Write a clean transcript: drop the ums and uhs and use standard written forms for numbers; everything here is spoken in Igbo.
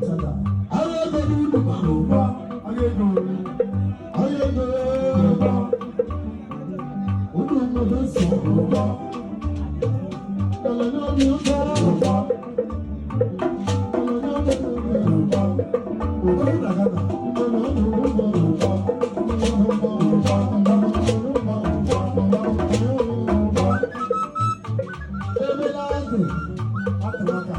Ahịa ego n'udu ma Ahịa ego. Ahịa ego unu nwere nsogbu. Ele n'obi ụtọ. Ele n'obi ụtọ. Odogwu na Ghana. Atụrụ aka.